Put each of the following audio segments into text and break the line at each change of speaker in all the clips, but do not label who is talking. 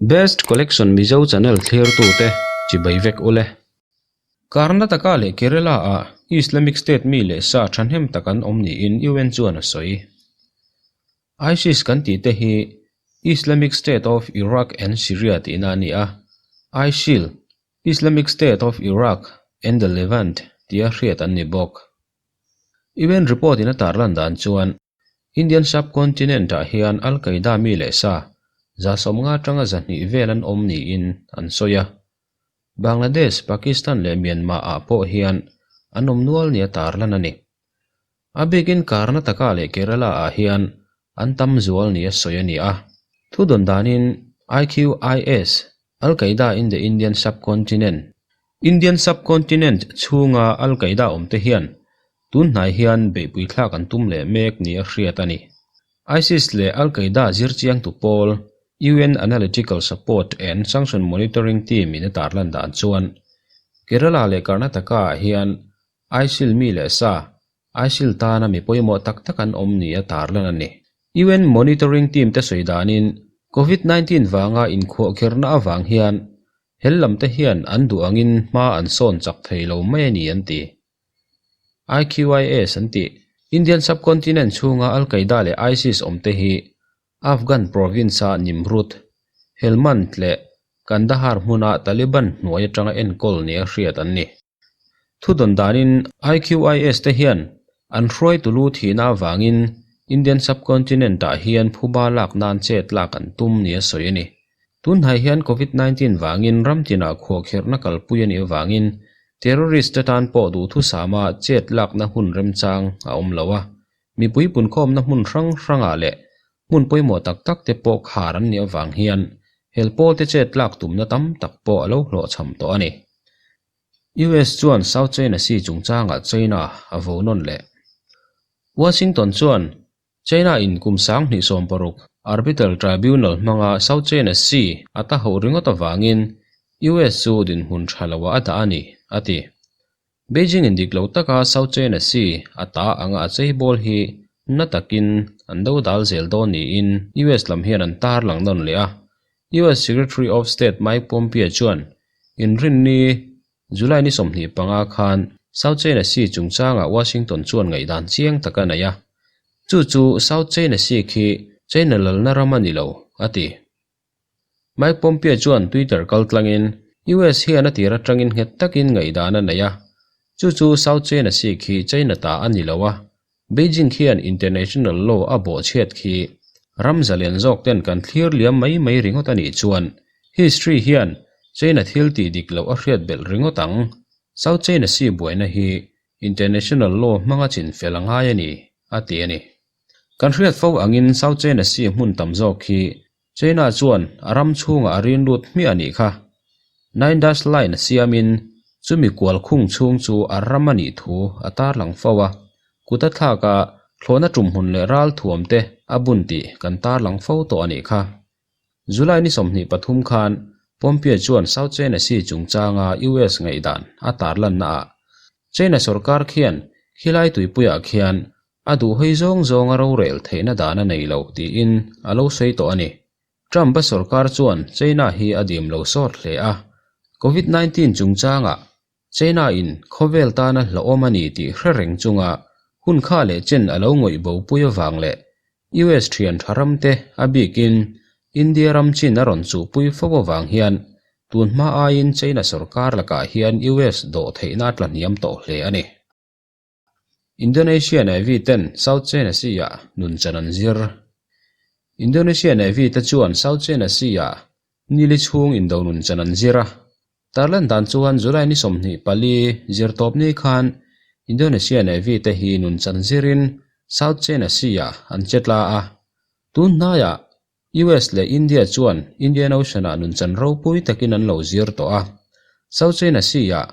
Best Collection Mizo channel thlirtute chibai vek ule. Karnataka leh Kerala ah Islamic State mi leh sa thahnem tak an awm niin UN chuan a sawi. ISIS kan tih te hi Islamic State of Iraq and Syria tihna a ni a, ISIL, Islamic State of Iraq and the Levant tia hriat an ni bawk. UN report in a tarlan dan chuan Indian subcontinent ah hian Al Qaeda mi leh sa 150 atanga 200 vel an awm niin an sawi a. Bangladesh, Pakistan leh Myanmar ah pawh hian an awm nual nia tarlan a ni. A bikin Karnataka leh Kerala ah hian an tam zual nia sawi a ni a. Thudawn danin IQIS, Al Qaeda in the Indian Subcontinent, Indian Subcontinent chhunga Al Qaeda awmte hian tun hnai hian beihpui thlak an tum leh mek nia hriat a ni. ISIS leh Al Qaeda zirchiangtu pawl UN Analytical Support and Sanction Monitoring Team in a tarlan dan chuan Kerala leh Karnataka ah hian ISIL mi leh sa, ISIL tana mi pawimawh tak tak an awm nia tarlan a ni. UN Monitoring Team te sawi danin Covid 19 vanga inkhuahkhirhna avang hian hel lam te hian an duh angin hma an sawn chak thei lo mai a ni an ti. IQIS an tih. Indian subcontinent chhunga Al Qaeda leh ISIS awmte hi Afghan province-a Nimrud, Helmand leh Kandahar hmuna Taliban hnuai atanga enkawl nia hriat an ni. Thudawn danin IQIS te hian an hruaitu lu thihna avangin Indian subcontinent-ah hian phuba lak nan chet lak an tum nia sawi a ni. Tunhnai hian Covid 19 vangin ram tinah khuahkhirhna kalpui a nih avangin terrorist te tan pawh duhthusama chet lakna hun remchang a awm lo a, mipui punkhawmna hmun hrang hrangah leh hmun pawimawh tak tak te pawh khar an nih avang hian hel pawl te chet lak tumna tam tak pawh a lo hlawhchham tawh a ni. US chuan South China Sea chungchangah China a vo nawn leh. Washington chuan China in kum 2016 Arbitral Tribunal hmanga South China Sea a ta hauh ringawt avangin US chu dinhmun tha loah a dah a ni, a ti. Beijing in dik lo taka South China Sea a ta anga a cheibawl hi na takin an do dal zel dawn niin US lam hian an tarlang nawn leh a. US Secretary of State Mike Pompeo chuan inrinni July ni 25 khan South China Sea chungchangah Washington chuan ngaihdan chiang tak a nei a, chu chu South China Sea khi China lalna ram a ni lo, a ti. Mike Pompeo chuan Twitter kaltlangin US hian a tir atangin nghet takin ngaihdan a nei a, chu chu South China Sea khi China ta a ni lo a, Beijing khian international law a bawhchhiat khi ram zalen zawk ten kan thlir liam mai mai ringawt a nih chuan history hian China thil tih dik loh a hriat belh ringawt ang. South China Sea buaina hi international law hmanga chin fel a ngai a ni, a ti a ni. Kan hriat fo angin South China Sea hmun tam zawk hi China chuan a ram chhungah a rin lut hmiah a nih kha. Nine Dash Line a siamin chumi kual khung chhung chu a ram a nih thu a tarlang fo a, kut a thlak a, thlawhna tum hmun leh ral thuam te a bun tih kan tarlang fo tawh a nih kha. July ni 23 khan Pompeo chuan South China Sea chungchanga US ngaihdan a tarlanna ah China sorkar khian khilai tuipuiah khian A duh hawi zawng zawnga rorel theihna dan a nei lo tiin a lo sawi tawh a ni. Trump-a sorkar chuan China hi a dim lo sawt hle a, Covid 19 chungchangah China-in khawvel tana hlauhawm a ni tih hre reng chunga hun kha leh chen a lo ngawih bopui avang leh US thian tha ramte a bikin India ram chin a rawn chuhpui fo avang hian tun hma aiin China sorkar lakah hian US dawh theihna a tlahniam tawh hle a ni. Indonesia Navy ten South China Sea-ah nun chan an zir. Indonesia Navy te chuan South China Sea-ah nili chhung indo nun chan an zir a. Tarlan dan chuan July ni 24 zirtawp ni khan Indonesia Navy te hi nun chan zirin South China Sea-ah an che tla a. Tun hnaiah US leh India chuan Indian Ocean-ah nun chan ropui takin an lo zir tawh a. South China Sea-ah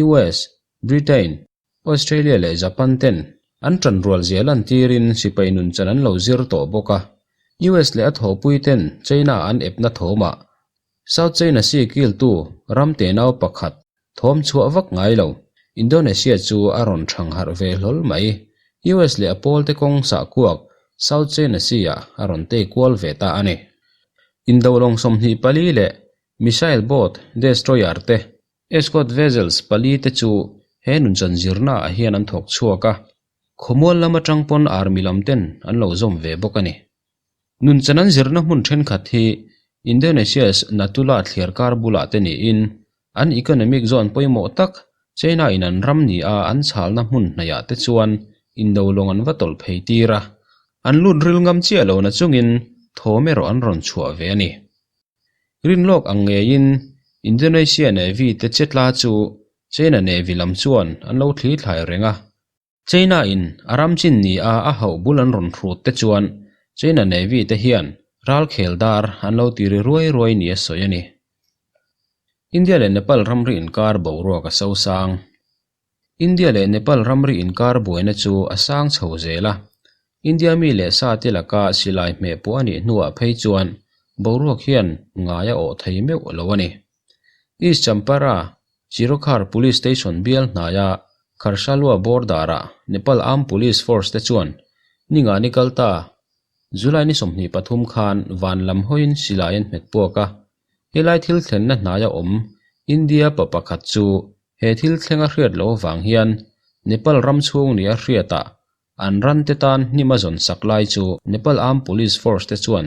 US, Britain, Australia leh Japan ten an tanrual zia lantirin sipai nun chan an lo zir tawh bawk a. US leh a thawhpui ten China an epna thawmah South China Sea kiltu ram tenau pakhat thawm chhuah vak ngai lo Indonesia chu a rawn thang harh ve hlawl mai. US leh a pawlte kawng sah kuak South China Sea-ah a rawn tei kual ve ta a ni. Indolawng 24 leh missile boat destroyer te, escort vessels pali te chu he nunchan zirnaah hian an thawk chhuak a, khawmual lam atang pawn army lam ten an lo zawm ve bawk a ni. Nunchan an zirna hmun thenkhat hi Indonesia's Natula thliarkar bulah te niin an economic zone pawimawh tak China in an ram ni a an chhalna hmun hnaihah te chuan indolawng an va tawlh phei tir a, an lut ril ngam chiah lo na chungin thawm erawh an rawn chhuah ve a ni. Rinlawk ang ngeiin Indonesia Navy te chetla chu China Navy lam chuan an lo thli thlai reng a, China in a ram chin ni a a hauh bul an rawn hrut te chuan China Navy te hian ralkhel dar an lo ti ri ruai ruai ni a sawi a ni. India leh Nepal ramri inkar boruak a sosang. India leh Nepal ramri inkar buaina chu a sang chho zel a, India mi leh sa te laka silai hmeh pawh a nih hnuah phei chuan boruak hian ngai a awh thei meuh lo a ni. East Champara, Chirokhar Police Station bial hnaia Kharshalua border-ah Nepal Armed Police Force te chuan ningani kal ta July ni 23 khan van lam hawiin silai an hmet puak a, helai thil thlenna hnaia awm India pa pakhat chu he thil thleng a hriat loh avang hian Nepal ram chhung nia hriatah an ran te tan hnim a zawn sak lai chu Nepal Armed Police Force te chuan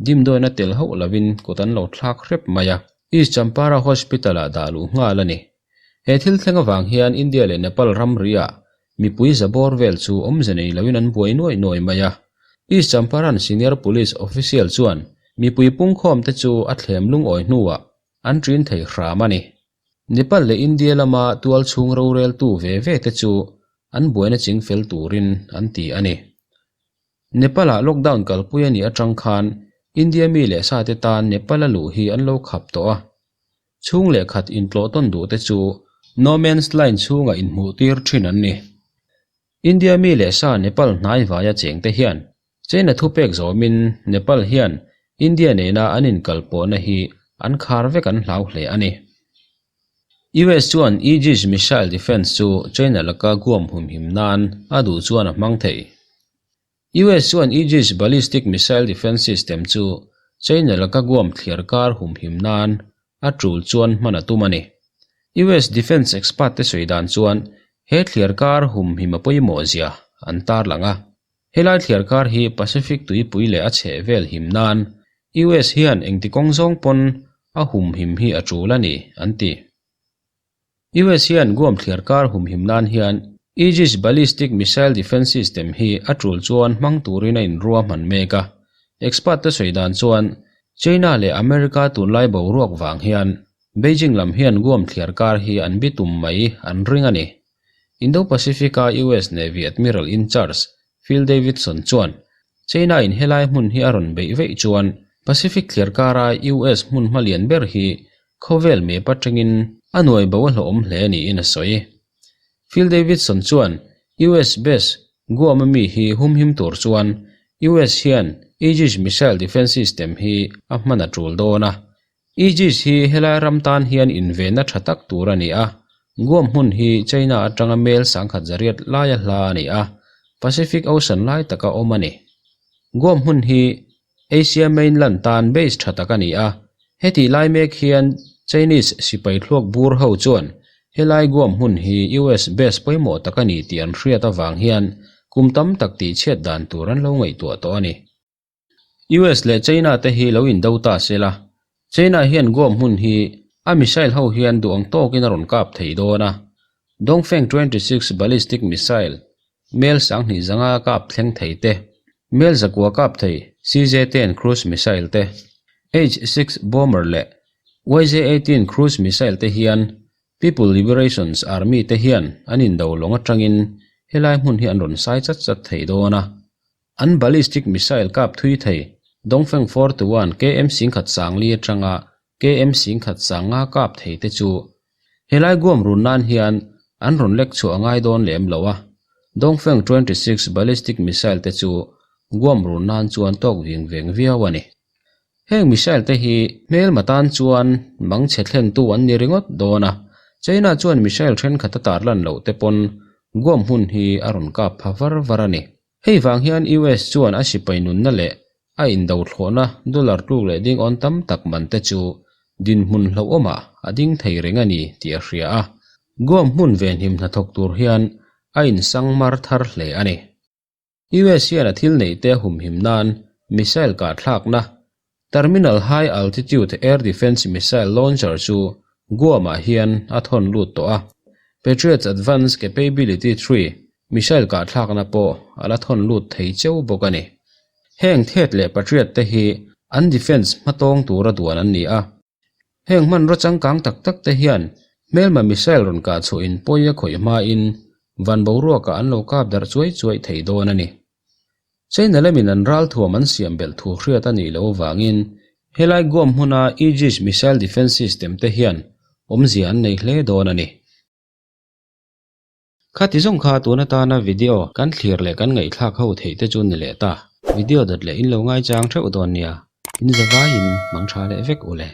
Dimdawina tel hauh lovin kut an lo thlak hrep mai a, East Champara Hospital-ah dah luh nghal a ni. He thil thleng avang hian India leh Nepal ramri-ah mipui za bawr vel chu awmze nei loin an buai nuai nuai mai a. East Champaran Senior Police Official chuan mipui pungkhawmte chu a thlem lungawi hnuah an ṭin thei hram a ni. Nepal leh India lama tual chhung roreltu ve ve te chu an buaina chingfel turin an ti a ni. Nepal-ah lockdown kalpui a nih atang khan India mi leh sate tan Nepal-a luh hi an lo khap tawh a. Chhung leh khat intlawh tawn duh te chu No Man's Line chhungah inhmuh tir thin an ni. India mi leh sa Nepal hnai vaia cheng te hian China thupek zawmin Nepal hian India nena an inkalpawhna hi an khar vek an hlau hle a ni. US chuan Aegis missile defence chu China laka guam humhim nan a duh chuan a hmang thei. US chuan Aegis ballistic missile defence system chu China laka guam thliar kar humhim nan a tul chuan hman a tum a ni. US defence expert te sawi dan chuan he thliar kar humhim a pawimawh zia an tarlang a. Helai thliar kar hi Pacific tuipui leh a chheh vel him nan US hian engti kawng zawng pawn a humhim hi a tul a ni, an ti. US hian Guam thliar kar humhim nan hian Aegis Ballistic Missile Defence System hi a tul chuan hmang turin a inruahman mek a. Expert te sawi dan chuan China leh America tunlai boruak vang hian Beijing lam hian Guam thliar kar hi an bitum mai an ring a ni. Indo-Pacific-a US Navy Admiral in charge Phil Davidson chuan China-in helai hmun hi a rawn beih veih chuan Pacific thliar kara US hmun hma lian ber hi khawvel map atangin a nuai bo a hlawhawm hle niin a sawi. Phil Davidson chuan US base Guam-a mi hi humhim tur chuan US hian Aegis missile defence system hi a hman a tul dawn a, Aegis hi helai ram tan hian invenna tha tak tur a ni a, Guam hmun hi China atanga mel 1008 laia hla a ni a, Pacific Ocean lai taka awm a ni. Guam hmun hi Asia mainland tan base tha tak a ni a, hetih lai mek hian Chinese sipai thluak bur ho chuan helai Guam hmun hi US base pawimawh tak a ni tih an hriat avang hian kum tam tak tihchhiat dan tur an lo ngaihtuah tawh a ni. US leh China te hi lo indo ta se la, China hian Guam hmun hi a missile ho hian duh ang tawkin a rawn kap thei dawn a, Dongfeng 26 ballistic missile mel 2500 kap thleng thei te, mel 900 kap thei CJ-10 cruise missile te, H-6 bomber leh YJ-18 cruise missile te hian People Liberations Army te hian an indo lawng atangin helai hmun hi an rawn sai chat chat thei dawn a. An ballistic missile kap thui thei Dongfeng 41 KM 1040 atanga KM 1050 kap thei te chu helai Guam run nan hian an rawn lek chhuah a ngai dawn lem lo a. Dongfeng 26 ballistic missile te chu Guam run nan chuan tawk ving veng viau a ni. Heng missile te hi hmelma tan chuan mangchhe thlentu an ni ringawt dawn a, China chuan missile thenkhat a tarlan loh te pawn Guam hmun hi a rawn kap pha var var a ni. Hei vang hian US chuan a sipai nunna leh A indo thlawhna dollar tluk leh ding awn tam tak man te chu dinhmun hlauhawmah a ding thei reng a ni tih a hria a. Guam hmun venhim hnathawk tur hian a insang mar thar hle a ni. US hian a thil neih te a humhim nan missile kahthlakna Terminal High Altitude Air Defense Missile Launcher chu Guam-ah hian a thawn lut tawh a, Patriot's Advanced Capability Three missile kahthlakna pawh a la thawn lut thei cheu bawk a ni. Heng Thet leh Patriot te hi an defense hmatawng tura duan an ni a. Heng hmanraw changkang tak tak te hian hmelma missile rawn kah chhuahin pawi a khawih hmain van boruakah an lo kap darh chuai chuai thei dawn a ni. China lamin an ralthuam an siam belh thu hriat a nih loh avangin helai Guam hmuna Aegis missile defence system te hian awmzia an nei hle dawn a ni. Khati zawng kha tun atana video kan thlir leh kan ngaihthlak ho theih te chu ni leh ta. Video dawt leh in lo ngaichang theuh dawn nia, in zavaiin mang tha leh vek u le.